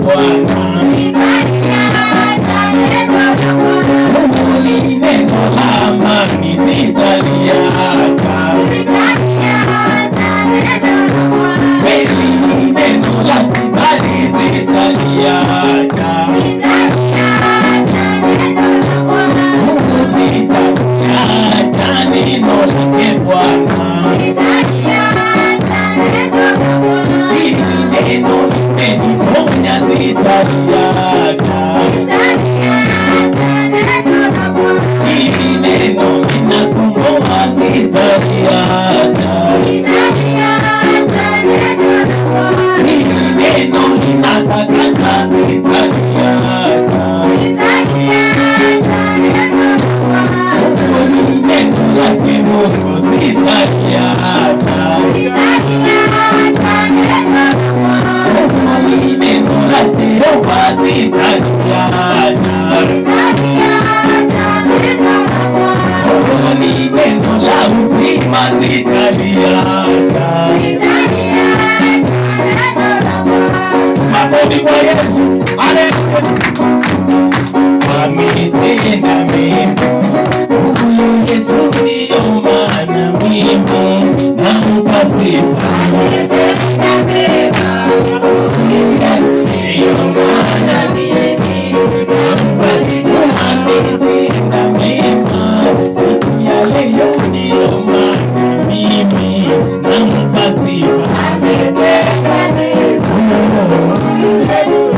Bwana. Mungu ni neno la amani, sitaliacha. Kweli ni neno la kibali, sitaliacha. Mungu sitaliacha neno lake Bwana. Hili neno limeniponya, sitaliacha. Hili neno linakomboa, sitaliacha. Hili neno linatakasa, sitaliacha. Mungu ni neno lake Mungu, sitaliacha. Mungu ni neno la Jehova, sitaliacha. Mungu ni neno la uzima, sitaliacha. Makofi kwa Yesu. Haleluya. Ametenda mema huyu Yesu, ndiyo maana mimi nampa sifa. Ndiyo maana mimi nampa sifa. Ametenda mema siku ya leo, ndiyo maana mimi nampa sifa.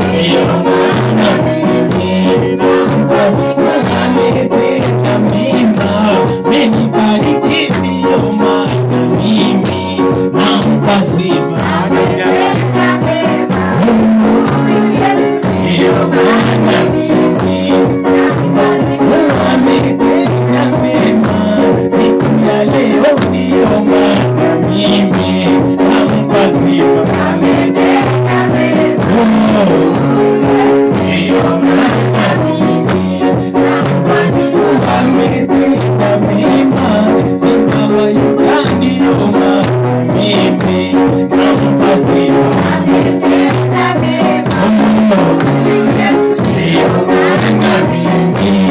Ndiyo maana mimi nampa sifa. Ametenda mema, amenibariki, ndiyo maana mimi nampa sifa. Ndiyo maana mimi ametenda mema siku ya leo, ndiyo maana mimi nampa sifa. Ndiyo maana mimi nampa sifa. Ametenda mema, Simba wa Yuda, ndiyo maana mimi nampa sifa. Ndiyo maana mimi.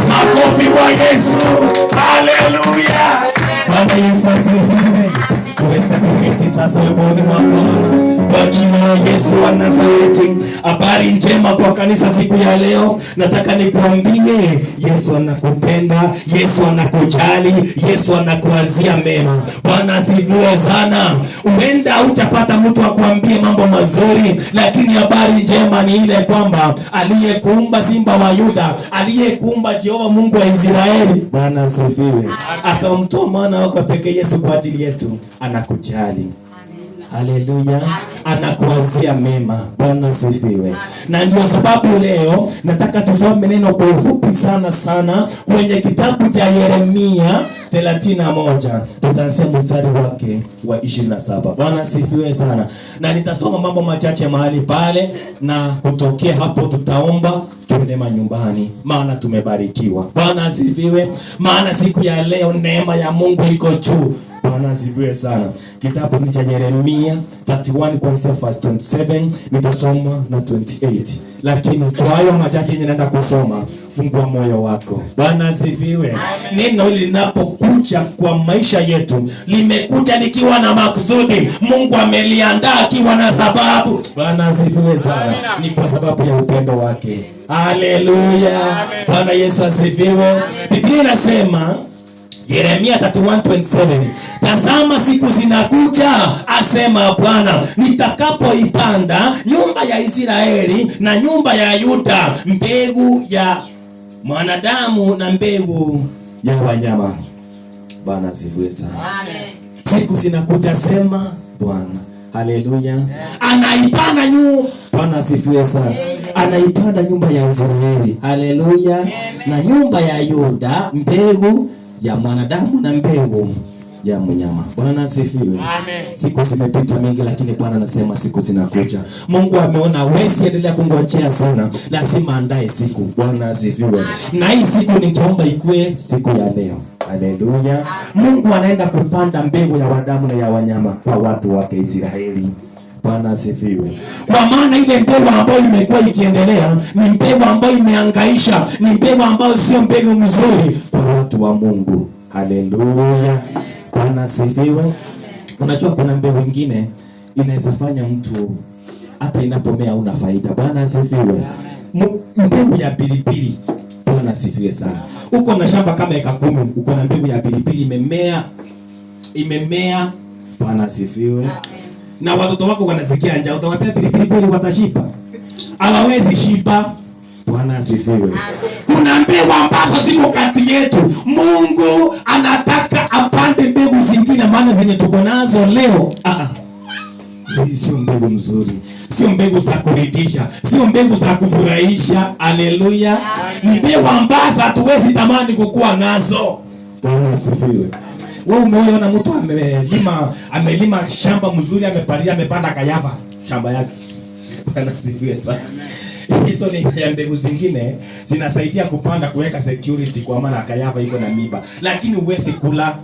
Makofi kwa Yesu. Haleluya. Bwana Yesu asifiwe. Tuweze kuketi sasa uweponi mwa Bwana kwa jina la Yesu wa Nazareti. Habari njema kwa kanisa siku ya leo, nataka nikuambie Yesu anakupenda, Yesu anakujali, Yesu anakuwazia mema. Bwana asifiwe sana. Huenda hutapata mtu akuambie mambo mazuri, lakini habari njema ni ile kwamba aliyekuumba Simba wa Yuda, aliyekuumba Jehova Mungu wa Israeli, Bwana asifiwe, akamtoa mwana wake pekee Yesu kwa ajili yetu, anakujali. Haleluya, anakuwazia mema. Bwana asifiwe. Na ndio sababu leo nataka tusome neno kwa ufupi sana sana kwenye kitabu cha Yeremia 31, tutaanzia mstari wake wa 27. Bwana asifiwe sana, na nitasoma mambo machache mahali pale, na kutokea hapo tutaomba tuende manyumbani, maana tumebarikiwa. Bwana asifiwe, maana siku ya leo neema ya Mungu iko juu. Bwana asifiwe sana. Kitabu ni cha Yeremia 31 kuanzia verse 27, nitasoma na 28. Lakini kwa hayo machache yenye naenda kusoma, fungua moyo wako. Bwana asifiwe. Neno hili linapokuja kwa maisha yetu, limekuja likiwa na makusudi. Mungu ameliandaa akiwa na sababu. Bwana asifiwe sana. Ni kwa sababu ya upendo wake. Haleluya. Bwana Yesu asifiwe. Biblia inasema Yeremia 31:27, tazama siku zinakuja, asema Bwana, nitakapoipanda nyumba ya Israeli na nyumba ya Yuda mbegu ya mwanadamu na mbegu ya wanyama. Bwana asifiwe sana. Siku zinakuja, sema Bwana. Haleluya. Anaipanda nyumba. Bwana asifiwe sana. Anaipanda nyumba ya Israeli. Haleluya. Na nyumba ya Yuda mbegu ya mwanadamu na mbegu ya mnyama. Bwana asifiwe. Amen. Siku zimepita mingi, lakini Bwana anasema siku zinakuja. Mungu ameona hawezi endelea kungojea sana, lazima andae siku. Bwana asifiwe. Na hii siku ningeomba ikue siku ya leo. Haleluya. Mungu anaenda kupanda mbegu ya wanadamu na ya wanyama kwa watu wake Israeli. Bwana asifiwe. Kwa maana ile mbegu ambayo imekuwa ikiendelea ni mbegu ambayo imehangaisha, ni mbegu ambayo sio mbegu mzuri kwa watu wa Mungu. Haleluya. Bwana asifiwe. Unajua kuna mbegu nyingine inaweza fanya mtu hata inapomea una faida. Bwana asifiwe. Mbegu ya pilipili. Bwana asifiwe sana. Uko na shamba kama eka 10, uko na mbegu ya pilipili imemea, imemea. Bwana asifiwe. Na watoto wako wanasikia njaa, utawapea pilipili kweli watashiba? Hawawezi shiba. Bwana asifiwe. Kuna mbegu ambazo ziko kati yetu. Mungu anataka apande mbegu zingine, maana zenye tuko nazo leo sio mbegu mzuri, sio mbegu za kuridhisha, sio mbegu za kufurahisha. Haleluya. Ni mbegu ambazo hatuwezi tamani kukua nazo. Bwana asifiwe. Wewe umeona mtu amelima shamba mzuri, amepalia, amepanda kayava shamba yake. Bwana asifiwe sana. Hizo ni ya mbegu zingine zinasaidia kupanda, kuweka security, kwa maana kayava iko na miba, lakini huwezi kula.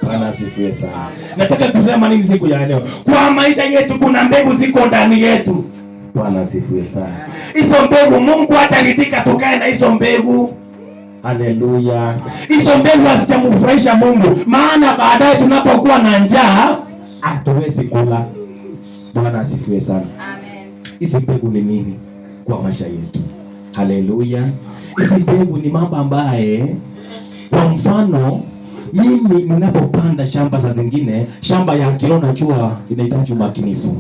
Bwana asifiwe sana. Nataka kusema nini siku ya leo? Kwa maisha yetu kuna mbegu ziko ndani yetu. Bwana asifiwe sana. Hizo mbegu Mungu hataridhika tukae na hizo mbegu. Haleluya. Hizo mbegu hazijamfurahisha Mungu, maana baadaye tunapokuwa na njaa hatuwezi kula. Bwana asifiwe sana. Amen. Hizi mbegu ni nini kwa maisha yetu? Haleluya. Hizi mbegu ni mambo ambaye, kwa mfano mimi ninapopanda shamba za zingine, shamba ya kiroho najua inahitaji umakinifu.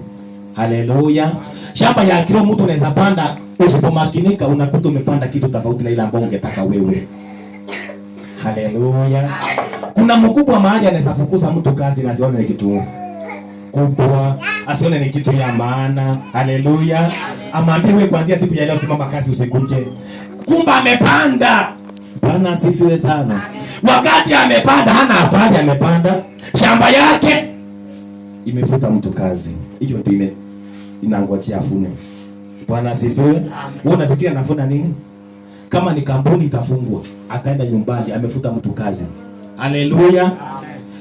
Haleluya. Shamba ya kiroho mtu unaweza panda, usipomakinika unakuta umepanda kitu tofauti na ile ambayo ungetaka wewe. Haleluya. Kuna mkubwa mahali anaweza fukuza mtu kazi na asione ni kitu kubwa, asione ni kitu ya maana. Haleluya. Amwambie wewe kuanzia siku ya leo simama kazi usikuje. Kumbe amepanda. Bwana asifiwe sana. Wakati amepanda hana habari amepanda. Shamba yake imefuta mtu kazi. Hiyo ndio inangojea afune. Bwana asifiwe. Wewe unafikiri anafuna nini? Kama ni kampuni itafungwa, akaenda nyumbani amefuta mtu kazi. Haleluya.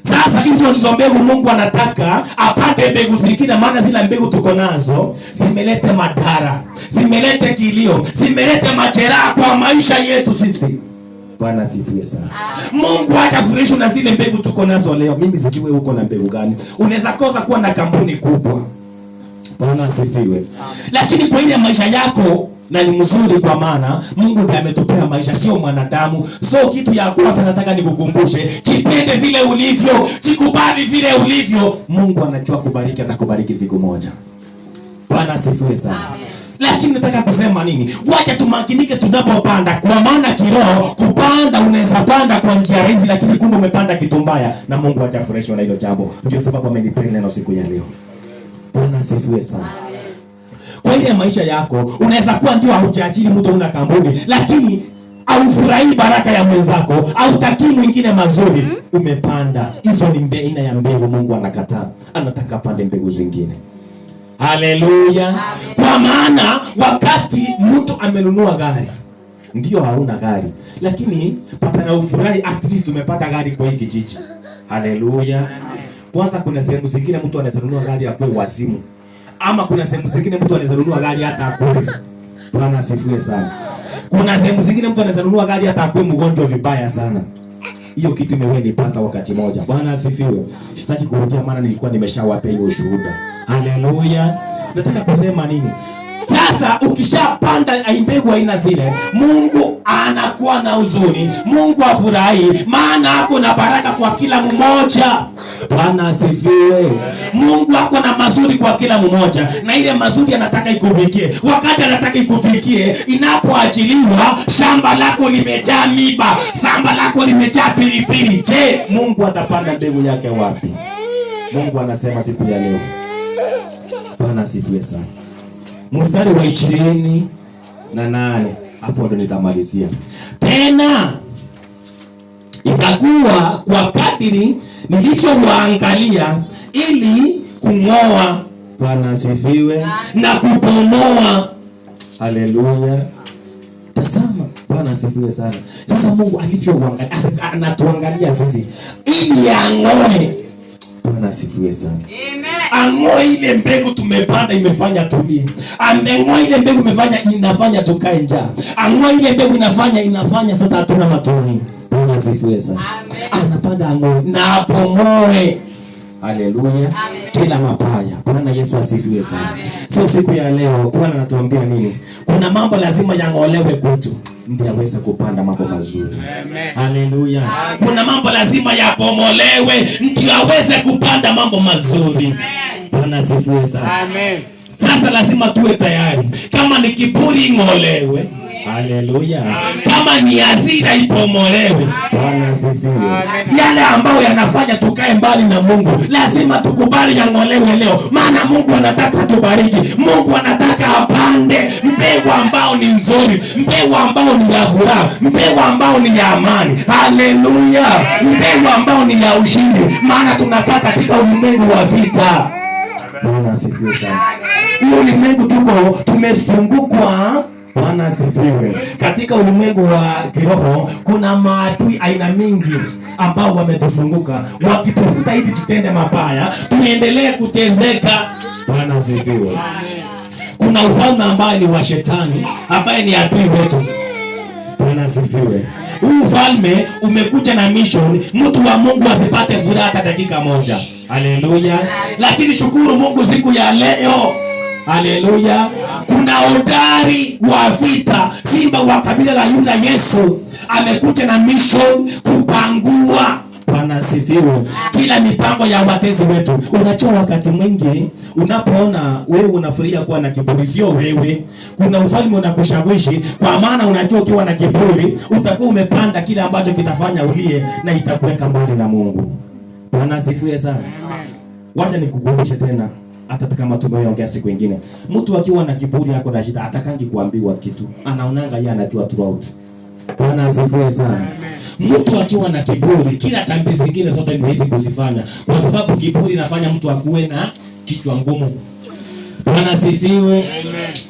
Sasa hizo ndizo mbegu Mungu anataka apande mbegu zingine, maana zile mbegu tuko nazo zimeleta madhara, zimeleta kilio, zimeleta majeraha kwa maisha yetu sisi. Bwana asifiwe sana. Mungu hatafurahishwa na zile mbegu tuko nazo leo. Mimi sijui uko na mbegu gani. Unaweza kosa kuwa na kampuni kubwa. Bwana asifiwe. Lakini kwa ile maisha yako na ni mzuri, kwa maana Mungu ndiye ametupea maisha, sio mwanadamu. So kitu ya kwanza nataka nikukumbushe, jipende vile ulivyo, jikubali vile ulivyo. Mungu anajua kubariki, atakubariki siku moja. Bwana asifiwe sana. Amen. Lakini nataka kusema nini? Wacha tumakinike tunapopanda, kwa maana kiroho kupanda, unaweza panda kwa njia rahisi, lakini kumbe umepanda kitu mbaya na Mungu hajafurahishwa na hilo jambo. Ndio sababu amenipea neno siku ya leo. Bwana asifiwe sana. Kwa ile maisha yako unaweza kuwa ndio haujaajiri mtu, una kampuni, lakini haufurahii baraka ya mwenzako, hautakii mwingine mazuri, umepanda. Hizo ni aina ya mbegu Mungu anakataa. Anataka apande mbegu zingine. Haleluya. Kwa maana wakati mtu amenunua gari, ndio hauna gari, lakini patana ufurahi, at least umepata gari kwa hiki kijiji. Haleluya. Kwanza kuna sehemu zingine mtu anaweza nunua gari akuwe wazimu, ama kuna sehemu zingine mtu anaweza nunua gari hata akuwe. Bwana asifiwe sana. Kuna sehemu zingine mtu anaweza nunua gari hata akuwe mgonjwa vibaya sana. Hiyo kitu imewahi nipata wakati moja. Bwana asifiwe. Sitaki kurudia maana nilikuwa nimeshawapea hiyo ushuhuda. Haleluya. Nataka kusema nini? Sasa ukishapanda mbegu aina zile, Mungu anakuwa na huzuni, Mungu afurahi, maana ako na baraka kwa kila mmoja. Bwana asifiwe. Mungu ako na mazuri kwa kila mmoja, na ile mazuri anataka ikufikie. Wakati anataka ikufikie, inapoachiliwa, shamba lako limejaa miba, shamba lako limejaa pilipili. Je, Mungu atapanda mbegu yake wapi? Mungu anasema siku ya leo. Bwana asifiwe sana. Mstari wa 28, hapo ndo nitamalizia. Tena itakuwa kwa kadiri nilichowaangalia ili kung'oa. Bwana asifiwe. Na kubomoa. Haleluya. Tazama, Bwana asifiwe sana. Sasa Mungu alivyoangalia, anatuangalia sisi ili ang'oe. Bwana asifiwe sana. Amen. Ang'oe ile mbegu tumepanda imefanya tulie. Ameng'oa ile mbegu imefanya inafanya tukae njaa. Ang'oe ile mbegu inafanya sasa hatuna matumaini. Bwana asifiwe sana. Anapanda ang'oe na apomoe. Haleluya. Kila mabaya. Bwana Yesu asifiwe sana. So siku ya leo Bwana anatuambia nini? Kuna mambo lazima yang'olewe kwetu ndio aweze kupanda mambo mazuri. Haleluya. Kuna mambo lazima yapomolewe ndio aweze kupanda mambo mazuri. Bwana asifiwe sana. Amen. Sasa lazima tuwe tayari. Kama ni kiburi ing'olewe. Haleluya. Kama ni hasira ipomolewe. Bwana asifiwe. Yale ambayo yanafanya tukae mbali na Mungu, lazima tukubali yang'olewe leo, maana Mungu anataka tubariki. Mungu anataka apande mbegu ambao ni nzuri, mbegu ambao ni ya furaha, mbegu ambao ni ya amani. Haleluya. Mbegu ambao ni ya ushindi, maana tunakaa katika ulimwengu wa vita. Bwana asifiwe sana. Huu ulimwengu tuko tumezungukwa. Bwana asifiwe. Katika ulimwengu wa kiroho kuna maadui aina mingi ambao wametuzunguka wakitufuta ili tutende mabaya, tuendelee kutezeka. Bwana asifiwe. Kuna ufalme ambaye ni wa shetani, ambaye ni adui wetu. Bwana asifiwe. Huu ufalme umekuja na mission, mtu wa Mungu asipate furaha hata dakika moja. Haleluya. Lakini shukuru Mungu siku ya leo. Haleluya. Kuna hodari wa vita, simba wa kabila la Yuda Yesu amekuja na mission kupangua. Bwana asifiwe. Kila mipango ya watezi wetu. Unajua wakati mwingi unapoona wewe unafurahia kuwa na kiburi, sio wewe. Kuna ufalme unakushawishi, kwa maana unajua ukiwa na kiburi utakuwa umepanda kile ambacho kitafanya ulie na itakuweka mbali na Mungu. Bwana asifiwe sana. Wacha nikukumbushe tena, hata kama tumeongea siku nyingine. Mtu akiwa na kiburi yako na shida, atakangi kuambiwa kitu. Anaonanga yeye anajua throughout. Bwana asifiwe sana. Mtu akiwa na kiburi, kila dhambi zingine zote ni rahisi kuzifanya, kwa sababu kiburi inafanya mtu akuwe na kichwa ngumu. Bwana asifiwe.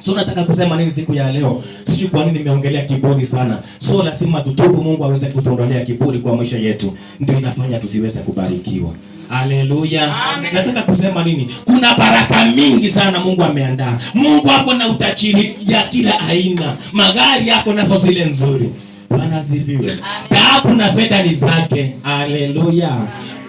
So nataka kusema nini siku ya leo? Sijui kwa nini nimeongelea kiburi sana. So lazima tutubu, Mungu aweze kutuondolea kiburi kwa maisha yetu. Ndio inafanya tusiweze kubarikiwa. Haleluya. Nataka kusema nini? Kuna baraka mingi sana Mungu ameandaa. Mungu ako na utajiri ya kila aina. Magari yako nazo zile nzuri. Bwana asifiwe. Dhahabu na fedha ni zake. Haleluya.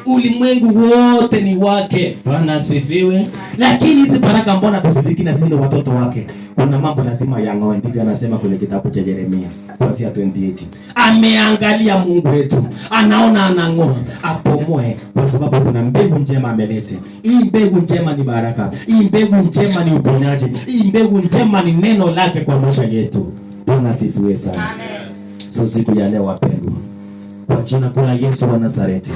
Ulimwengu wote ni wake. Bwana asifiwe. Lakini hizi baraka mbona tuzifiki na sisi ni watoto wake? Kuna mambo lazima yang'oe. Ndivyo anasema kwenye kitabu cha Yeremia kuanzia 28. Ameangalia Mungu wetu, anaona anang'oa, apomoe, kwa sababu kuna mbegu njema amelete. Hii mbegu njema ni baraka, hii mbegu njema ni uponyaji, hii mbegu njema ni neno lake kwa maisha yetu. Bwana asifiwe sana. So siku ya leo wapendwa, kwa jina kuu la Yesu wa Nazareti,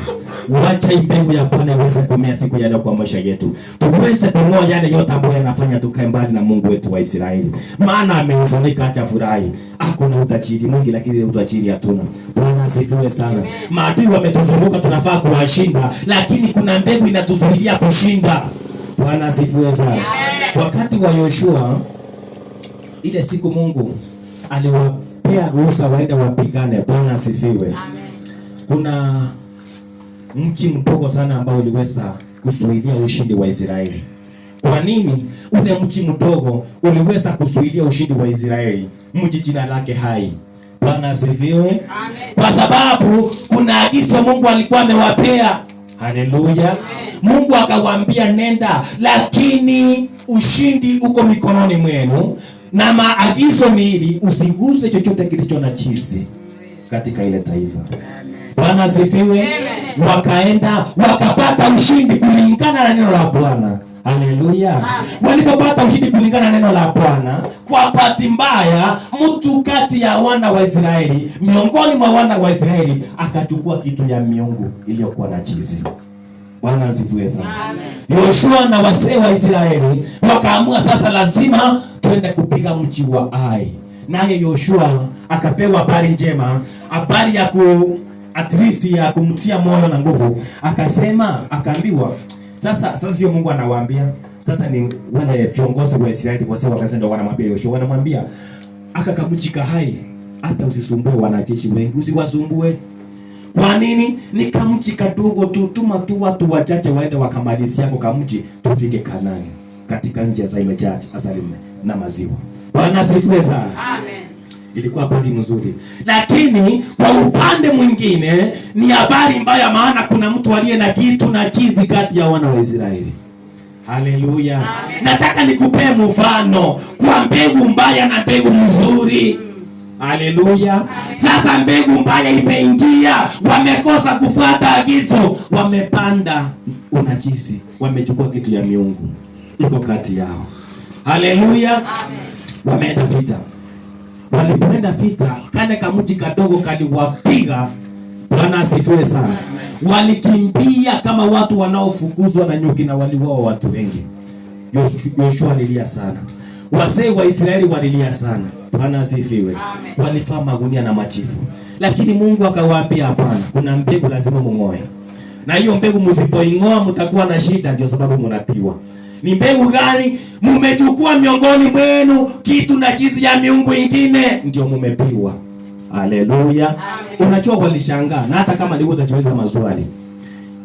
wacha mbegu ya Bwana iweze kumea siku ya leo kwa maisha yetu, tuweze kung'oa yale yote ambayo yanafanya tukae mbali na Mungu wetu wa Israeli. Maana amehuzunika, acha furahi. Hakuna utajiri mwingi, lakini utajiri hatuna. Bwana asifiwe sana. Maadui wametuzunguka, tunafaa kuwashinda, lakini kuna mbegu inatuzuilia kushinda. Bwana asifiwe sana. Wakati wa Yoshua, ile siku Mungu aliwapea ruhusa waende wapigane. Bwana asifiwe. Kuna mji mdogo sana ambao uliweza kuzuilia ushindi wa Israeli. Kwa nini ule mji mdogo uliweza kuzuilia ushindi wa Israeli? Mji jina lake Hai. Bwana asifiwe. Kwa sababu kuna agizo Mungu alikuwa amewapea. Haleluya. Mungu akawaambia nenda, lakini ushindi uko mikononi mwenu, na maagizo ni hili, usiguse chochote kilicho na chizi katika ile taifa. Bwana asifiwe. Wakaenda wakapata ushindi kulingana na neno la Bwana. Haleluya. Walipopata ushindi kulingana na neno la Bwana, kwa bahati mbaya mtu kati ya wana wa Israeli, miongoni mwa wana wa Israeli, akachukua kitu ya miungu iliyokuwa na chizi. Bwana asifiwe sana. Yoshua na wazee wa Israeli wakaamua sasa lazima twende kupiga mji wa Ai. Naye Yoshua akapewa habari njema, habari ya ku at least ya kumtia moyo na nguvu. Akasema, akaambiwa sasa sio Mungu anawaambia. Sasa ni wale viongozi wa Israeli kwa sababu wakasema ndio wanamwambia Yoshua, wanamwambia akakamjika Hai, hata usisumbue wanajeshi wengi, usiwasumbue. Kwa nini? Ni kamji kadogo tu, tuma tu watu wachache waende wakamalizia kwa kamji, Tufike Kanani, katika nchi ya imejaa asali na maziwa. Bwana asifiwe sana. Amen. Ilikuwa habari mzuri, lakini kwa upande mwingine ni habari mbaya, maana kuna mtu aliye na kitu na chizi kati ya wana wa Israeli. Haleluya! Nataka nikupee mfano kwa mbegu mbaya na mbegu mzuri. Haleluya! Sasa mbegu mbaya imeingia, wamekosa kufuata agizo, wamepanda unajisi, wamechukua kitu ya miungu iko kati yao. Haleluya! Wameenda vita. Walipoenda vita, kale kamuji kadogo kaliwapiga. Bwana asifiwe sana. Walikimbia kama watu wanaofukuzwa na nyuki na waliuawa watu wengi. Yoshua alilia sana, wazee wa Israeli walilia sana. Bwana asifiwe. Walifaa magunia na machifu, lakini Mungu akawaambia hapana, kuna mbegu lazima mung'oe, na hiyo mbegu msipoing'oa mtakuwa na shida, ndio sababu mnapiwa. Ni mbegu gani? Mumechukua miongoni mwenu kitu na chizi ya miungu ingine, ndio mumepiwa. Haleluya! Unajua walishangaa, na hata kama nilikuwa utajiuliza maswali,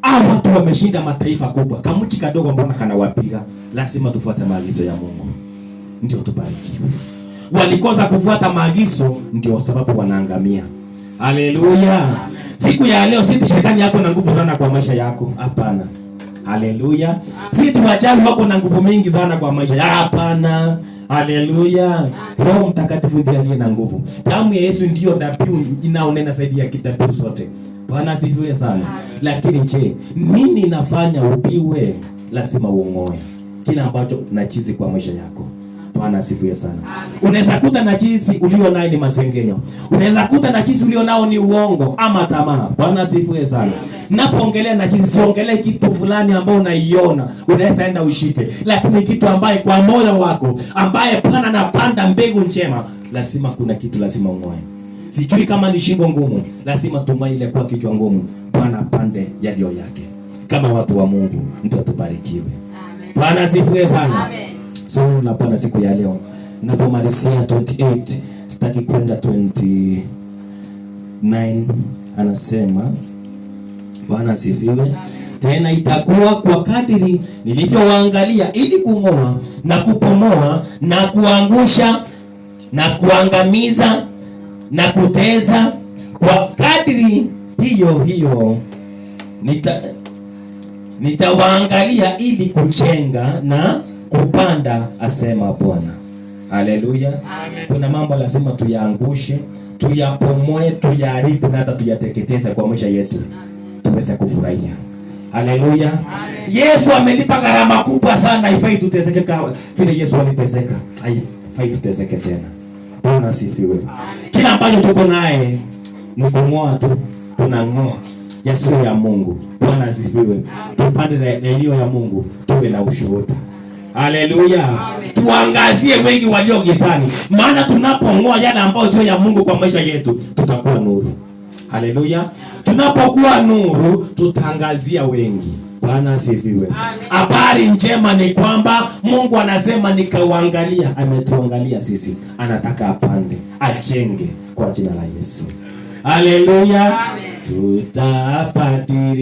hao watu wameshinda mataifa kubwa, kamuchi kadogo mbona kanawapiga? Lazima tufuate maagizo ya Mungu ndio tubarikiwe. Walikosa kufuata maagizo, ndio sababu wanaangamia. Haleluya! Siku ya leo si shetani yako na nguvu sana kwa maisha yako, hapana. Haleluya! Si wachawi wako na nguvu mingi sana kwa maisha yako, hapana. Haleluya! Roho Mtakatifu ndiye aliye na nguvu. Damu ya Yesu ndiyo dhabihu inaonena zaidi ya dhabihu zote. Bwana asifiwe sana. Lakini je, nini inafanya upiwe? Lazima uong'oe kila ambacho nachizi kwa maisha yako. Bwana asifiwe sana. Unaweza kuta najisi ulio naye ni masengenyo. Unaweza kuta najisi ulio nao ni uongo ama tamaa. Bwana asifiwe sana. Napoongelea najisi, siongelee kitu fulani ambao unaiona unaweza enda ushike, lakini kitu ambaye kwa moyo wako ambaye Bwana anapanda mbegu njema, lazima kuna kitu lazima ung'oe. Sijui kama ni shingo ngumu, lazima tung'oe ile kwa kichwa ngumu. Bwana apande yaliyo yake. Kama watu wa Mungu ndio tubarikiwe. Bwana asifiwe sana. Amen. Somo la Bwana siku ya leo napomalizia 28, sitaki kwenda 29, anasema Bwana asifiwe. Tena itakuwa kwa kadiri nilivyowaangalia ili kung'oa na kupomoa na kuangusha na kuangamiza na kuteza, kwa kadiri hiyo hiyo nitawaangalia ili kujenga na kupanda, asema Bwana. Haleluya. Kuna mambo lazima tuyaangushe, tuyapomoe, tuyaharibu na hata tuyateketeze kwa maisha yetu tuweze kufurahia. Haleluya. Yesu amelipa gharama kubwa sana, haifai tuteseke kama vile Yesu aliteseka. Haifai tuteseke tena. Bwana asifiwe. Kila ambacho tuko naye ni kung'oa tu, tunang'oa yasiyo ya Mungu. Bwana asifiwe. Tupande na iliyo ya Mungu, tuwe na ushuhuda. Haleluya. Tuangazie wengi walio gizani, maana tunapong'oa yale ambayo sio ya Mungu kwa maisha yetu, tutakuwa nuru. Haleluya. Tunapokuwa nuru, tutaangazia wengi. Bwana asifiwe. Habari njema ni kwamba Mungu anasema nikauangalia, ametuangalia sisi, anataka apande, ajenge kwa jina la Yesu. Haleluya. Tutapatiri